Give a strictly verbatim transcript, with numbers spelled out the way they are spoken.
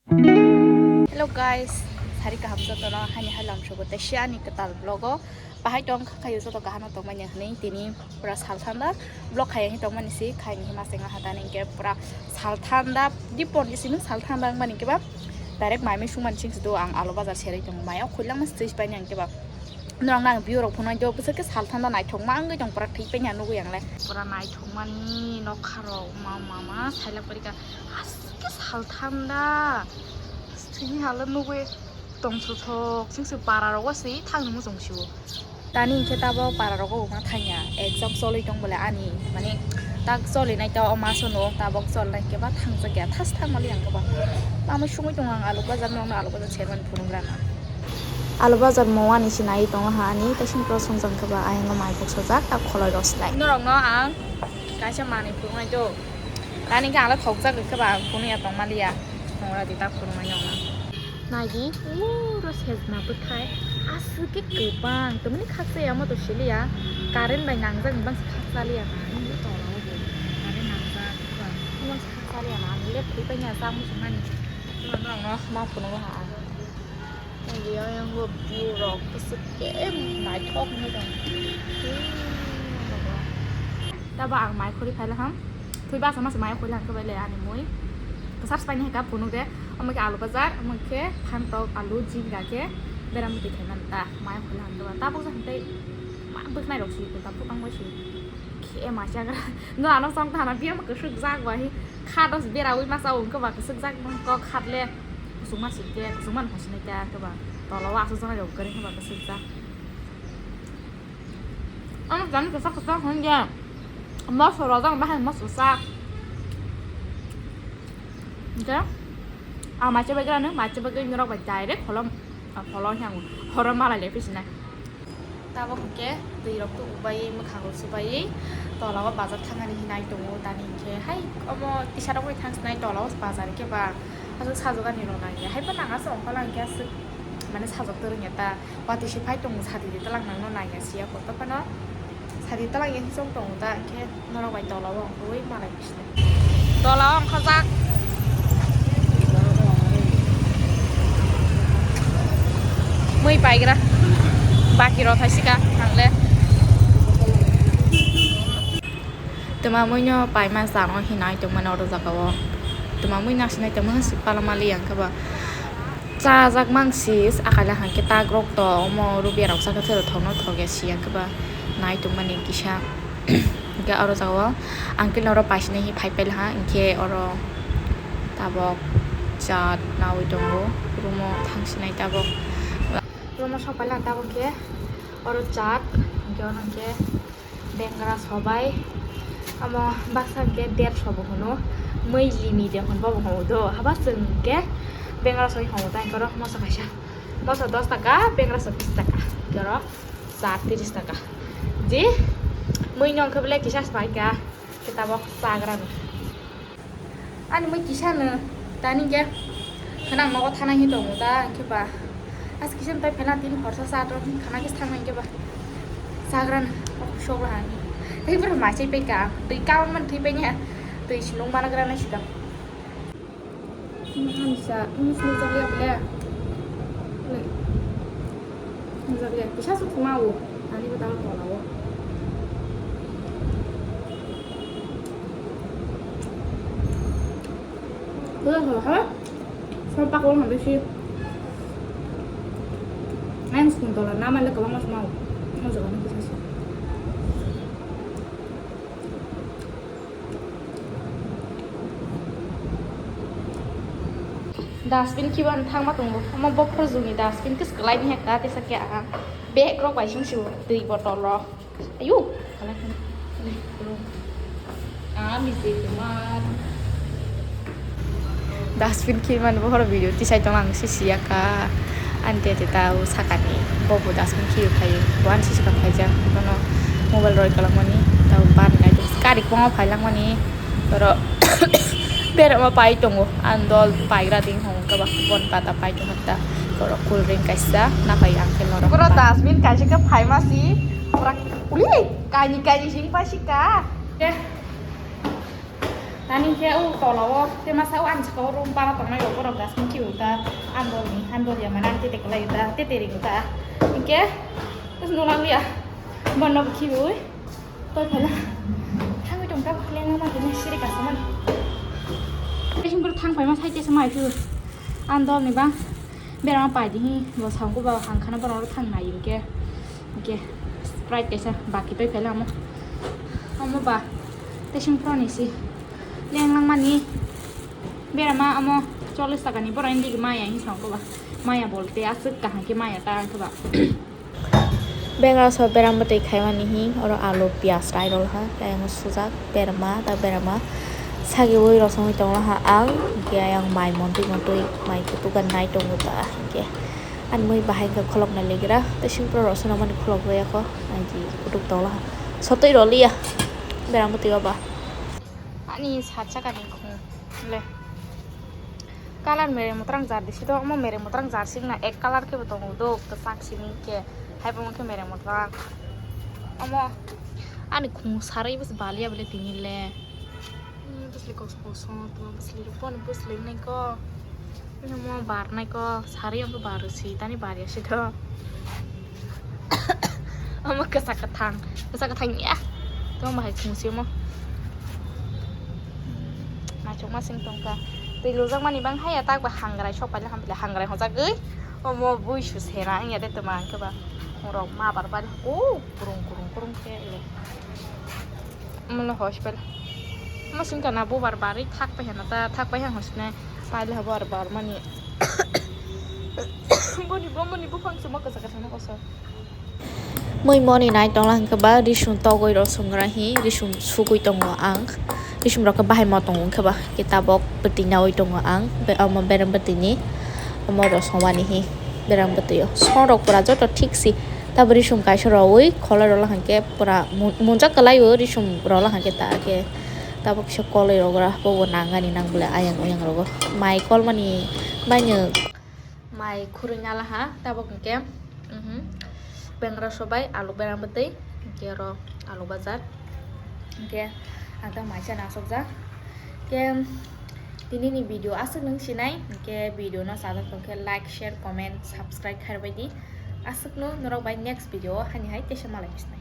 Hello guys, sari kaham jotono, hani hai lamsogo tei si ani kwtal vlog o. Bahai tong kha khayo joto kaham no tongmani hwnwi tini pura sal thanda vlog khai hwnwi tongmani si khaini hima sengha hatani hwnkhe pura sal thanda dipon isini sal thanda wngmani khe ba direct mai mui sungmani sing sido ang alu bazar serei tongo mai o khuilangma stage paini ang khe ba. Norok nang view rok phunai do bwswk khe sal thanda naithok ma wngwi tong pura thik paini ang nugwi ang le pura naithok mani nokha rok ma ma ma sailak pari kha aswk khe sal thanda thwini hala nugwi tongthok thok sing se para rogo se thangni muchung sio. Tani hwnkhe tabok para rogo wngma thangya exam cholwi tong bole ani mane tak choli nai ta o maso no tabok chol nai khe ba thangjak ya thas thang mali ang khe ba. Mamui sungwi tongo ang alu bazar no alu bazar chairman phunuk rana. Alu bazar mo ani se nai tongo ha ani tei sini pro songjak khe ba ayang no mai buk sajak tak kholoi rok se nai. Norok no ang kaisa manwi phunuk nai do. Tani hwnkhe ang le thokjak khe ba ang phunuk ya tong mali ya. Thong ra di tak phunuk nai nong na. Naidi, uro sejna bwthai aswk khe kwbang, tamani khakchaya omo to siliya, current bai nangjak ni bangsi khakchaliya na, ani tola o bo current nangjak, bangsi khakchaliya na, ani late thwi paina chak muchung nani, norok no ma phunuk ha ang. Naidi, ayang bo view rok bwswk khe naithok wngwi tong. Tabo ang mai khuri phailaham. Thwi basa masa maya khoilang khe bai le ani mui. Kwchar swpaini hai kha phunuk de. Omo khe alu bazar, omo khe phantok, alu, jinga khe beram twi khaimani ta. Maya khoilang khe ba tabuk jang tei ma bwkhnai rok si ta bwkang bai si. Khe ma chagra. No ano song thana biya ma kwswk jak ba hi. Kha dos bera ui masa ung khe ba kwswk jak kok khat le. Kusung ma si khe, kusung ma no sinai khe ba. Tola o aswk jona rok kwrwi khe ba kwswk jak. Ano jani kwchak kwchak hwn ya. Moso rojak bahai moso sak. Hwnkhe a macha bagwi ano macha bagwi norok bai direct holom holom yang horo mala le pisinai. Tabok hwnkhe twi rok tubu bai mwkhang rok subaiwi tola o bazar thangani hinai tongo tani hwnkhe hai omo tisa rok bai thang sinai tola o bazar khe ba aswk sajokani rok nang ya hai phano nang aswk ongkha lang khe aswk mane sajok twrwng ya ta. Watwi se phai tongo sadi de tlang nang no nai ya siya koto phano sadi tlang ya hisong tongo ta hwnkhe norok bai tola o ongkhorwi malai bisne tola o ongkhorjak mui paigra baki rok thaisika ang le. Twma muino paima chamo hinai tongmani oro jaga o. Twma mui nasinai tongma si pala mali ang khe ba. Chajak mang sis, akai le hang khe tagrok to, omo rubia rok saka thero thokno thok ya si ang khe ba. Nai tongmani kisa. Hingke oro jaga o ang khe noro paisini hi phai paila ha, hingke oro tabok chat naui tongo, room o thang sinai tabok. Room o sok paila tabok khe oro chat, hingke oro hingke. Bengra sobai, amo baksa hwnkhe derso bo hwno, mui limi de hwnba bo hwnwi do, haba chwng hwnkhe bengra soi hwnwi ta hwnkhe oro moso kaisa, moso dos taka, bengra so bis taka, hwnkhe oro char tiris taka, je mui no hwnkhe belai kisa swbai ka, khe tabok chagra no. Ani mui kisa no tani khe khwnang nogo thana hi tongo ta hwnkhe ba as kisa tai phena tin horsa sa to khana khe thang hwnkhe ba sagra no sok la hani tei bro mai chai peka tei kaun man thwi penya tei sinung mana gra na sida. Ani sa ini sini jagya bele. Jagya kisa sok mau ani ba ta tola o. Wala wala ha. Sa pakol hambe si. Ayang sung tola nama le kabang mas mau. Mau jaga ni kisa si. Dustbin kiban thangma tongo. Omo bokhorok juni dustbin kis kalai ni heka tesa ke aha. Bag rok bai sing sibo twi botol rok. Ayu. Dustbin khimani bokhorok video tisai tong ang sisi yaka. Ante te tau sakani bobo dustbin khiyo khayo. Bo ani sisi kok khaijak. Bono mobile roi kolomoni tau ban nai. Kari kongo phai langmani. Oro berama pai tongo. Ang dol paigra ding hong kaba bon pata pai tongo ta. Oro cool drink kaisa na pai ang ke loro. Boro dustbin kaisa ke phai masi. Ora uli kaini kaini sing pasi ka. Deh. Nani khe o tola o, te masa o ani saka o room para tongnai rok, borok gas mukhi o ta, andol ni, andol ya mana, tete kwlai o ta, tete ring o ta. Hinkhe, tus nung lang liya, bono bo khibi ui, toi phela. Thangwi tong ta, leng ma tini siri kasa man. Tei sing boro thang pai ma sai tesa mai tu, andol ni bang. Berama pai di hi, bo sangku ba hangkhana borok thang nai hinkhe. Hinkhe Sprite kaisa baki pai phela amo. Amo ba tesing pro ni si. Leng lang mani. Berama amo chollish taka ni borok indi maya hi sangku ba. Maya bolte aswk kaham khe maya ta ang khe ba. Bengra so berama twi khaimani hi, oro alu, piyaj, rai rol ha, tei ang sujak berama, ta berama sagi ui rosongwi tongla ha ang, hinkhe ayang mai montwi montwi mai kutuka nai tongo ta, hinkhe ani mui bahai hinkhe kholok nai ligira, tei singpro rosonok mani kholok rwya kho, naidi kutuk tongla ha, sotwi roliya berama twi o ba. Ani sat chakani khung le. Color mereng mutrang jar disi to, omo mereng mutrang jar sing na ek color khe bo tongo do, kwchak simi khe, hai bo khe mereng mutrang. Omo ani khung sarwi bwswk baliya bole tini le. Hmm, bwswk kosom kosom tongma bwswk rok bono bwswk nai ko. Omo bar nai ko, sarwi omo bar si tani bar ya si to. Omo kwchak kwthang, kwchak kwthang ya. Tamo bahai khungsi omo. Naichukma sing tongkha. Twi lujakmani bang haya tak ba hangrai sok paila hampila hangrai hojagwi. Omo buisu sena wngya de twma hwnkhe ba. Morok ma bar bari o kurung kurung kurung khe le. Omo le hospital. Omo sing kana bubar bari thak pai hana ta thak pai hana hospital. Paila habo ar bar mani. Boni bo mani buphang se ma kwchak kwchak no koso. Mui moni nai tongla hwnkhe ba risum togwi rosongra hi risum sugwi tongo ang. Risum rok khe bahai mo tongo hwnkhe ba khe tabok bwtwi naui tongo ang. Be-, omo berem bwtwini omo rosongmani hi berem bwtwio. Sorok pura joto thik si tabok risum kaisa roui kholai rola hwnkhe pura mu-, munjak kwlaio risum rola hwnkhe ta khe tabok kisa koloi rogra bobo nangani nang bwle ayang oyang rogo. Mai kolmani baino. Mai khurui nala ha, tabok hwnkhe, mhm, bengra sobai, alu berang bwtwi, hwnkhe oro alu bajar. Hwnkhe ang ta maisa nasokjak. Hwnkhe tini ni video aswk nung sinai, hwnkhe video no sajak tongkhe like, share, comment, subscribe khairokbai di. Aswkno norok bai next video o hani hai teisa malai sinai.